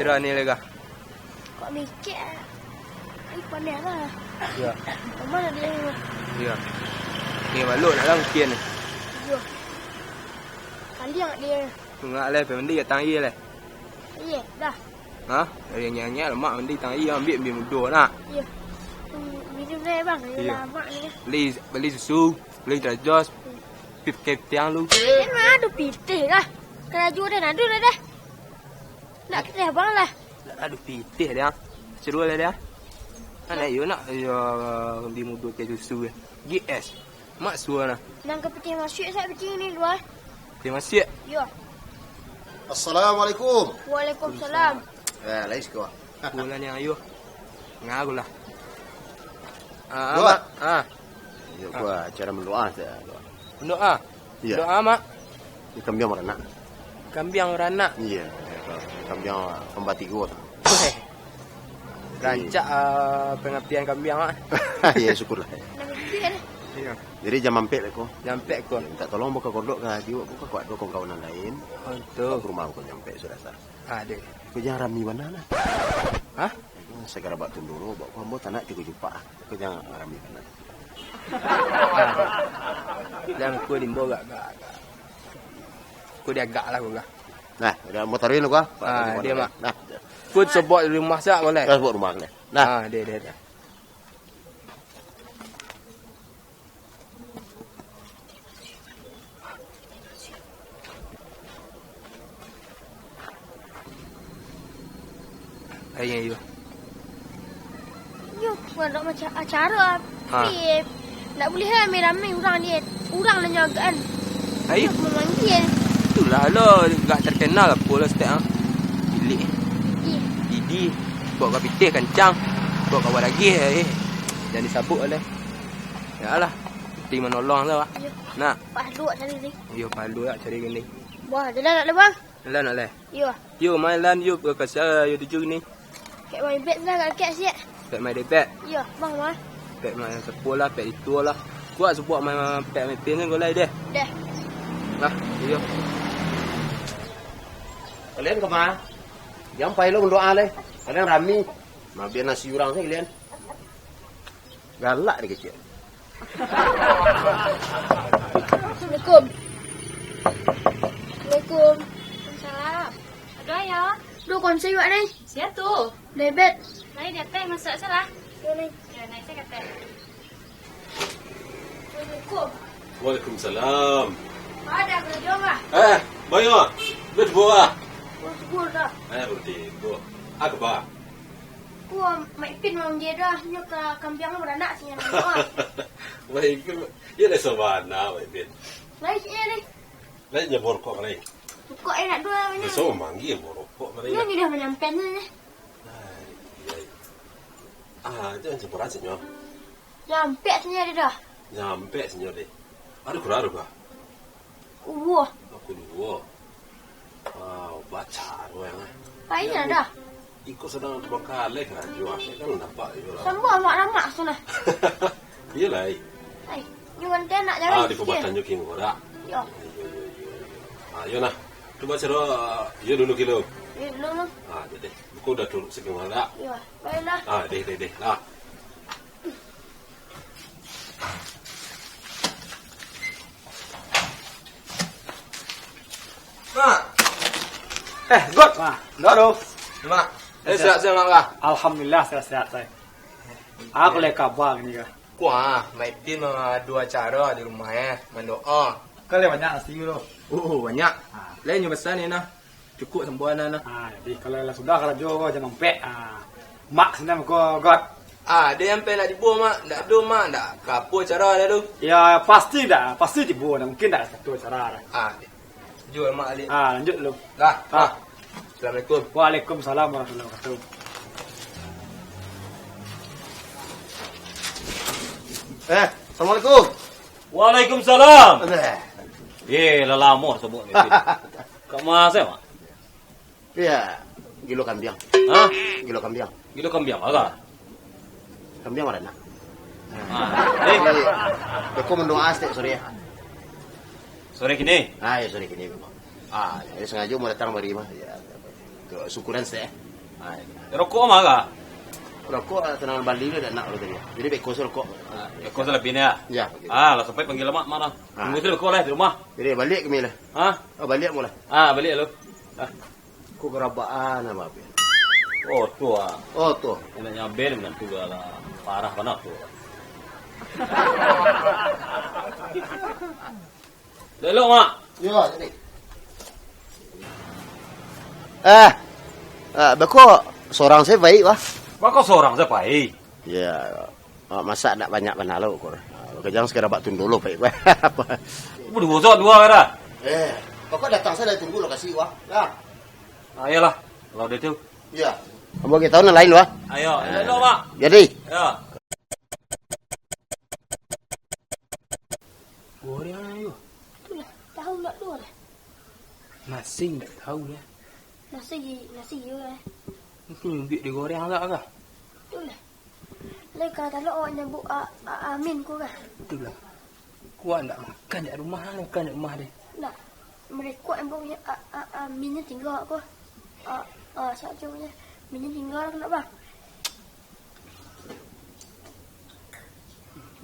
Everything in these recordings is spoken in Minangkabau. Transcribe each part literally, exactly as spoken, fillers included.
Rani lega. Kok mikir? Ai, paneh lah. Yo. Kama nak dia? Yo. Ni balok nak lah mungkin ni. Yo. Kaliang dia. Tungak lah, pai mandi kat tang aia lah. Iyo, dah. Ha? Dari nyanyi lemak mandi tang aia, ambiak, ambiak mudo nak. Iyo. Hmm, minum lah, bang. Iyo. Lamak ni. Beli, beli susu, beli terajos. Hmm. Pip ketiang lu. Eh, mah ado pitih lah. Karajo dah nado dah dah. Nak pitih abang lah. Ado pitih dia. Seru lah dia. Anak yo nak yo di mudo ke susu ya. G S. Mak suruh lah. Nang ka pitih masuak sak pitih ni luar. Pitih masuak. Yo. Assalamualaikum. Waalaikumsalam. Eh, lai siko. Bulan yang ayo. Ngaku lah. Ah, Dua. Mak. Ah. Yo, gua acara mendoa saja. Mendoa. Iya. Doa, Mak. Di kambiang baranak. Kambiang baranak? Iya, kambiang kambang tigo tu. Weh. Rancak, ah, pangapian kambiang, Mak. Iya, syukurlah. Iya. Jadi jam ampek ko. Jam ampek ko. Minta tolong buka kodok ka jiwa ko, ka kuat do kawan-kawan lain. Oh, itu. Ka rumah ko jam ampek sudah sah. Ah, deh. Ko jangan rami bana lah. Hah? Sagara bak tunduro, bak ko ambo tanak tigo jupa. Ko jangan rami bana. Jangan ko dibawa gak, gak, gak. Ko diagak lah ko gak. Nah, udah mau taruhin ko. Ah, dia, Mak. Nah. Ko sobok di rumah sak boleh. Sobok rumah boleh. Nah. Ah, dia, dia, dia. Ayo, ayo. Yo, bukan nak macam acara, ha. Tapi nak boleh lah ramai-ramai urang ni. Urang lah nyo agak kan. Ayo. Nak memanggil. Itulah lo, gak terkenal lah, pulo setek ah. Bilik. Iya. Didi, bawa ka pitih kancang. Bawa ka waragih, eh. Jangan disabuk lah. Ya lah, piti manolong tu, Wak. Iyo. Nah. Palu awak cari ni. Iyo, palu awak cari ni. Wah, jalan nak le, Bang? Jalan nak le? Iyo. Yo, main lan, yo, ke kasar, yo tuju ni. Kek main bet lah, kek siap. Kek main debet. Iyo, Bang, mah. Kek main sepuluh lah, kek itu lah. Kuat sebuah main, kek main pin kan, golai deh. Deh. Lah, iyo. Kalian kemana? Jangan pai lo berdoa le. Kalian rami. Mabian nasi urang saja kalian. Galak dikecek. Assalamualaikum. Assalamualaikum. Waalaikumsalam. Aduh, ayo. Duh, konsei wak ni. Sia tu? Debet. Lai di ateh, masuk salah. Yo, ni. Yo, naik saja ke ateh. Assalamualaikum. Waalaikumsalam. Ada kerja, Bang? Eh, bayo. Duit buah. Oh, syukur dah. Eh, berarti buah. Apa? Wah, Mak Ipin malam dia dah. Nyo ka kambiang baranak sih, yang doa. Mak Ipin, iyo lah sabana, Mak Ipin. Lai sih, ni. Lai nyo borokok, lai. Rokok enak dua ni. Biaso manggil borokok, lai. Ini dah menyampaikan ni. Ai, ai. Ah, itu yang campur asinyo. Nyampek sini ada dah. Nyampek sini ada. Ada kurang ada, Bah? Wah. Aku dua. Ah, baca doang, eh. Paina dah. Iko sadang terbengkalai karajo, ah. Kan nampak iko lah. Sambah mak lamak sana. Iyolah, eh. Hai, ni wanita nak jalan. Ah, di sikit. Pematan jo king ora. Yo. Iyo, iyo, iyo, iyo. Ah, iyo nah. Cuba siro, ah, iyo dulu kilo. Iyo dulu, Mang. Ah, deh, deh. Buku udah turun segeng ora. Iyo, baiklah. Ah, deh, deh, deh. Lah. Mak. Eh, Got. Wah, ndak doh. Mak. Eh, sehat-sehat, Mak, kah? Alhamdulillah, sehat-sehat, Tay. Aku lai kabar ni, kah? Kuah, Mak Ipin mangadu acara di rumah, eh, mandoa. Kan lai banyak nasi tu. Oh, banyak. Ha. Lai nyo pesan ni, nah. Cukup sambuanan lah. Ah, jadi kalau lah sudah karajo ko jam ampek, ah, mak senang ko, Got. Ah, ado yang ampek nak dibuah, Mak? Ndak ado, Mak. Ndak ka apo acara dah tu? Ya, pasti dah. Pasti dibuah. Ndak mungkin ndak satu acara dah. Ah, jual, Mak, alik. Ah, lanjut dulu. Dah. Ah. Mak. Assalamualaikum. Waalaikumsalam warahmatullahi wabarakatuh. Eh, assalamualaikum. Waalaikumsalam. Eh. Eh, lah lamo sabuik ni. Kak Mas, eh, Mak? Iya, gilo kambiang. Hah? Gilo kambiang. Gilo kambiang, aga? Kambiang baranak. Ah, eh. Jadi, beko mandoa setiap sore, ya? Sore kini? Ah, ya, sore kini memang. Ah, ya, sengaja mau datang mari, mah. Ya, tu syukuran setiap, ya. Rokok mah ka? Rokok, ah, tanang bali tu dak nak rokok tadi. Jadi beko se rokok. Ah, beko se labiah ni, ya? Ya. Ah, lah sampai panggil mak, mak lah. Ah. Tunggu se beko lah di rumah. Jadi baliak kami lah. Ha? Oh, baliak mu lah. Ah, baliak lu. Ah. Ko garabaan abah. Oh, tu ah. Oh, tu. Nak nyabel kan tu lah. Parah bana tu. Elok, Mak. Yo, sini. Eh, ah, beko sorang se pai, wah. Beko sorang se pai? Ya, ah, masak dak banyak bana lo, Kur. Ah, beko jan sakira bak tundulo pai. Baduo se, duo kara. Eh, beko datang se dari tundulo kasi, wah. Ya. Ah, iyolah, kalau itu. Ya. Ambo ka tahu nan lain, wah. Ayo, elok, Mak. Jadi. Ya. Goreng ayo. Itulah, tahu nak tu lah. Nasi ndak tahu lah. Nasi, nasi yo lah. Itu nyubik digoreng agak kah? Itulah. Lai ka talok awak nyabuk a, a, amin ko kah? Itulah. Kuat ndak makan jak rumah, makan jak rumah deh. Ndak. Mereka yang punya a, a, aminnya tinggal ko. A, a, sajo punya. Aminnya tinggal nak, Bang.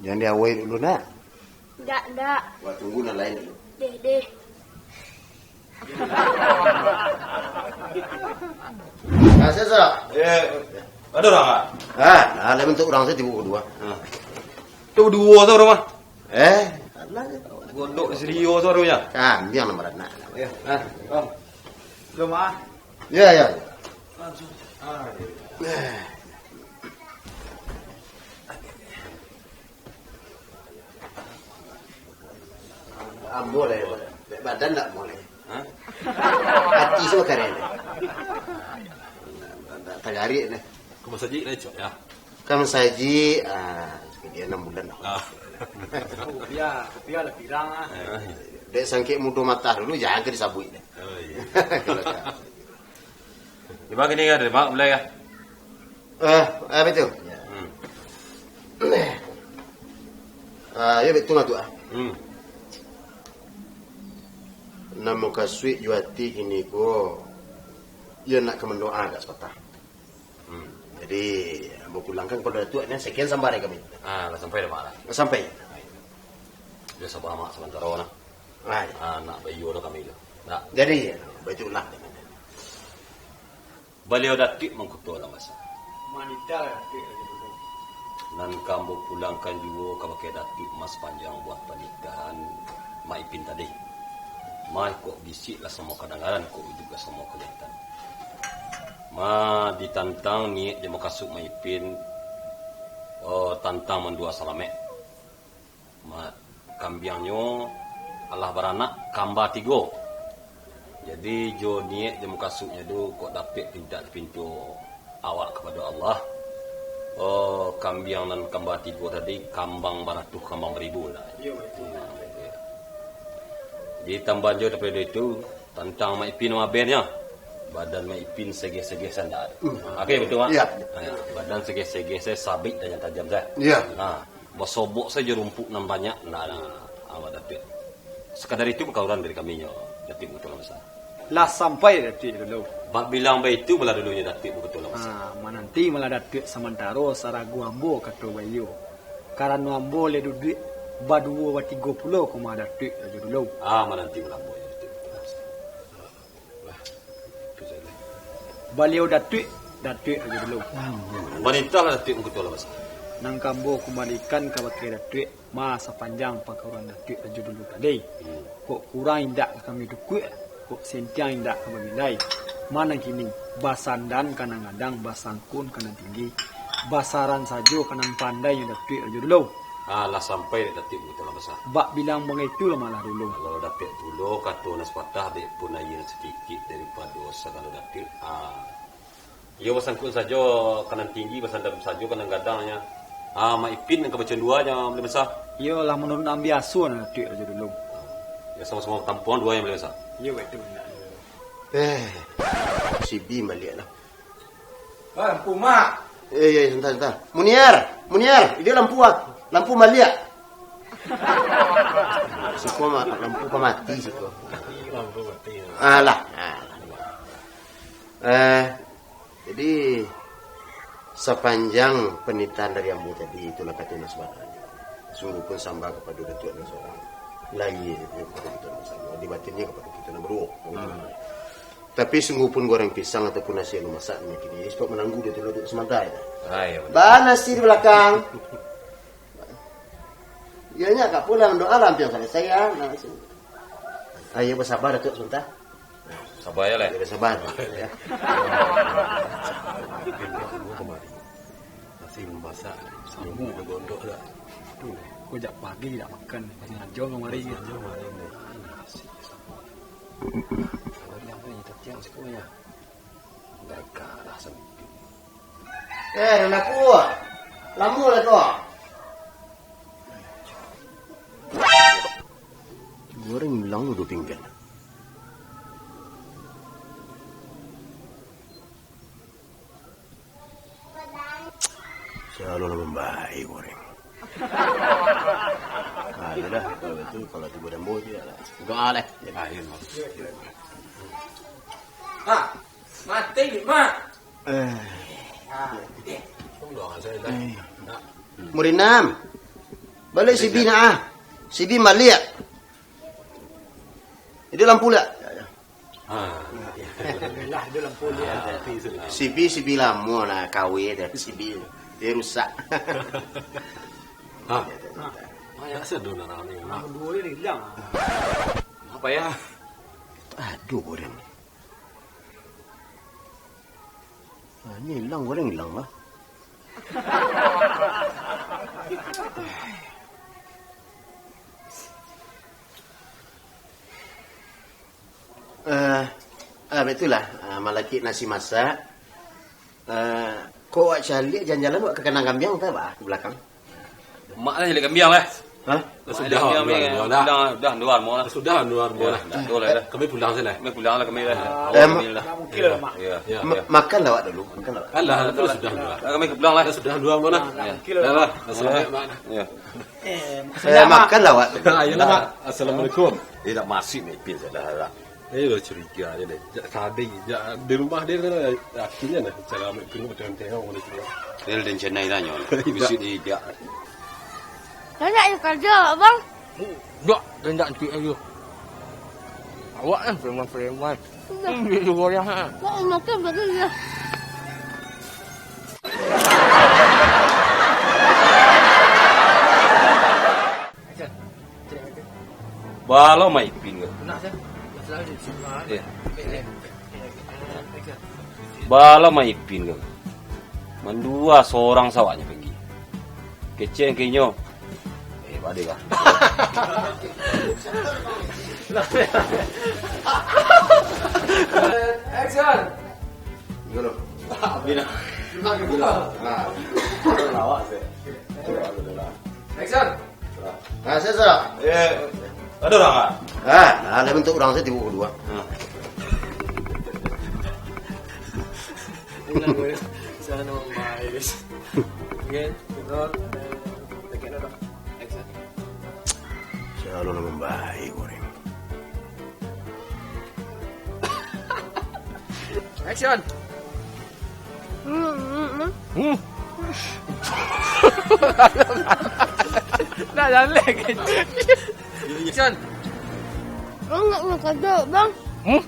Jan diawai dulu, nak. Ndak, ndak. Wah, tunggu nan lain dulu. Deh, deh. Ah, sesa. Eh, ada urang, ah? Ah, ada bentuk urang saya timbuk kedua. Ah. Tu duo tu rumah. Eh, alah. Godok di studio tu rumahnya. Kambiang nan baranak. Ya, ah, Bang. Belum, ah? Ya, ya, ya. Langsung. Ah, ya. Ambo lah, ya, badan ndak boleh. Hah? Hati sudah keren. Tagarik nih. Ka masajik lah, Cok, ya? Ka masajik, ah, dia enam bulan lah. Ah. Kopiah, kopiah lah pirang lah. Dek sangkek mudo matah dulu, jangan ka disabuik deh. Oh, iya. Kalau tak. Di bawah gini kan, Mak, mulai ya? Eh, apa tu? Hmm. Ah, ya, betul lah tu, ah. Hmm. Nan mukasuik jo ati kini ko, ya nak ka mandoa agak sapatah. Hmm. Jadi, ambo pulangkan kapado Datuak ni, sekian sampai dari kami. Ah, lah sampai dah, Mak, lah? Lah sampai. Dia sabar, Mak, samantaro nah. Ai. Ah, nak baiyo lah kami tu. Nak. Jadi, baitulah. Baliau Datuak Mangkuto Lamasa. Manitah Datuak lagi dulu. Nan ka ambo pulangkan juo kabake Datuak, ma sapanjang buah panikahan Mak Ipin tadi. Ma kok bisiak lah samo kadangaran, kok iduik lah samo kalihatan. Ma ditantang niaik jo mukasuik Mak Ipin, oh, tantang mandua salamaik. Ma, kambiangnyo alah baranak kamba tigo. Jadi, jo niaik jo mukasuiknyo tu, kok dapek pintak dipinto awak kapado Allah, oh, kambiang nan kamba tigo tadi, kambang baratuih, kambang baribu lah. Iyo, batua. Nah, batua. Jadi, tambahan jo daripado itu, tantang Mak Ipin mabennyo, badan Mak Ipin segeh-segeh sanda. Uh. Oke, batua, Mak? Iyo. Nah, badan segeh-segeh sajo, sabik tajam-tajam sajo. Iyo. Nah, basobok sajo rumpuik nan banyak, ndak ado. Awak dapek. Sakadar itu pakauran dari kami nyo, Datuak Mangkuto Lamasa. Lah sampai, Datuak Rajo Dulu. Bak bilang baitu malah dulunyo, Datuak Mangkuto Lamasa. Ah, mananti malah Datuak samantaro sarago ambo kato baiyo. Karano ambo lai duduak baduo batigo pulo ko mah, Datuak Rajo Dulu. Ah, mananti malah ambo, Datuak. Baliau Datuak, Datuak Rajo Dulu. Manitahlah Datuak Mangkuto Lamasa. Nan ka ambo kumbalikan kabake Datuak, ma sapanjang pakauran Datuak Rajo Dulu tadi. Hmm. Kok kurang indak ka kami tukuik, kok santiang indak ka babilai. Ma nan kini, basandan ka nan gadang, basangkun ka nan tinggi, basaran sajo ka nan pandai nyo Datuak Rajo Dulu. Ah, lah sampai dek Datuak Mangkuto Lamasa. Bak bilang baitu lah malah dulu. Kalau dapek pulo kato nan sapatah, dek pun aia nan satikik daripado sagalo Datuak. Ah. Iyo, basangkun sajo ka nan tinggi, basandan sajo ka nan gadang nyo. Ah, Mak Ipin nan ka bacandua nyo, Maleh Masa. Iyo lah, manuruik nan biaso nan Datuak Rajo Dulu. Iyo, samo-samo tampuang duo nyo, Maleh Masa. Iyo, batua. Eh, si Bi baliak lah. Ah, lampu, Mak. Eh, eh, santa, santa. Muniar, Muniar, iduik lampu, ah. Lampu baliak. Siko, Mak, lampu ka mati siko. Lampu mati. Alah, alah. Eh, Jadi, sapanjang panitahan dari ambo tadi, itulah kato nan sabananyo. Sungguahpun sambah kapado Datuak nan surang. Lahia itu kapado kito nan samo, di batinnyo kapado kito nan baduo. Hmm. Tapi sungguahpun goreng pisang ataupun nasi alun masak nan kini, sabab manangguang dek tu lah dek samantaro. Ah, iyo, bana. Baa nasi di balakang. Iyo nyo, agak pulang, doa lah ampiang salasai, yo. Nah, si-, ayo basaba, Datuak, sabanta. Saba yo lah. Iyo, basaba. Yo. Nasi alun masak, sambuik jo gondok dah. Tu, ko jak pagi dak makan, masih ngajo kamari. Masih ngajo kamari. Nasi, saba. Kalau yang ni tatiang siko yo. Gagah lah sambuik. Eh, nan dapua. Lamo lah tu. Goreng ilang duo pinggan. Selalu lah mambaik goreng. Ah, iyo dah, kalau itu, kalau tibo dambo tu, yo lah. Doa lah. Ah, iyo, Mak. Ha, mati ni, Mak. Eh. Ah, eh. Tolong saya dah. Eh. Nak. Murinam. Baliak sibi nak, ah. Sibi baliak. Jadi lampu lah. Ah. Alhamdulillah, ado lampu liek. Ah, api sudah. Sibi, sibi lamo lah, kawin dah, sibi. Dia rusak. Ha. Ha. Banyak sadono ni, Mak. Duo ni ilang. Apo yo? Aduh, goreng. Ah, ni ilang, goreng ilang lah. Eh, ah, batua lah. Ah, malakik nasi masak. Eh, kok awak caliak jalan-jalan awak ka kandang kambiang, tau, bah, ka balakang? Mak lah caliak kambiang lah. Hah? Mak sudah, caliak kambiang, Anwar, dah. Sudah, sudah, Anwar, Mak lah. Sudah, Anwar, Mak lah. Dah, dah, dah. Kami pulang sajo lah. Kami pulang lah, kami lah. Ah, awak kami lah. Mungkin lah, Mak. Yo, yo, ma-, yo. Makan lah awak dulu, makan lah awak. Alah, itu sudah, Anwar. Dah, kami pulang lah. Sudah, Anwar, Mak lah. Yo. Dah lah. Assalamualaikum, Mak. Yo. Eh, makan lah awak. Ayolah, Mak. Assalamualaikum. Eh, dak masuak ni, Ipin, saudara. Eh, lah curiga je deh. Jak tadi, jak di rumah dia kan, yakin je lah. Cara ambil tengok, tengok-tengok, dia tengok. Dia ada rencana dia nyo. Tidak. Mesti dia tidak. Banyak je kerja, Abang. Dak, dia ndak antik ayo. Awak kan preman-preman. Sudah. Hmm, dia juga orang, ha. Nak makan baru ya. Baa lo Mak Ipin ko. Iyo. Baa lo Mak Ipin ko. Mandua sorang sawaknyo pagi. Kecek ka inyo. Eh, baa dek, Bah. Action. Dulu. Abis dah. Nah, lawak sih. Coba dulu lah. Action. Ah, saya, saya. Eh, ada orang, ah? Ah, nah, ada bentuk orang saya tiba kedua. Ah. Ulang, ulang. Sana membaik. Oke, roll. Oke, no, no. Action. Selalu membaik, goreng. Action. Hmm, hmm, hmm. Hmm. Dah jaleh, kecil. Action. Bang, nak makan tu, Bang. Hmm?